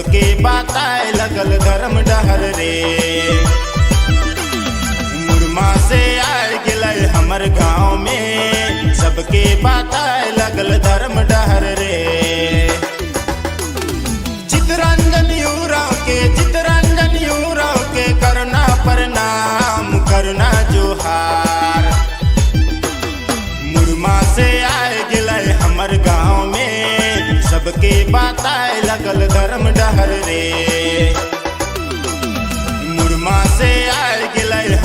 सबके बताए लगल धर्म डहर रे। मुरमा से आए गेलै हमर गाँव में, सबके बताए लगल धर्म डहर रे। चितरंजन यूराव के, चितरंजन यूराव के करुणा प्रणाम, करुणा जोहार। मुरमा से आए गेलै हमर गाँव में, सबके बताए लगल धर्म डहर रे। मुरमा से आए गेलै।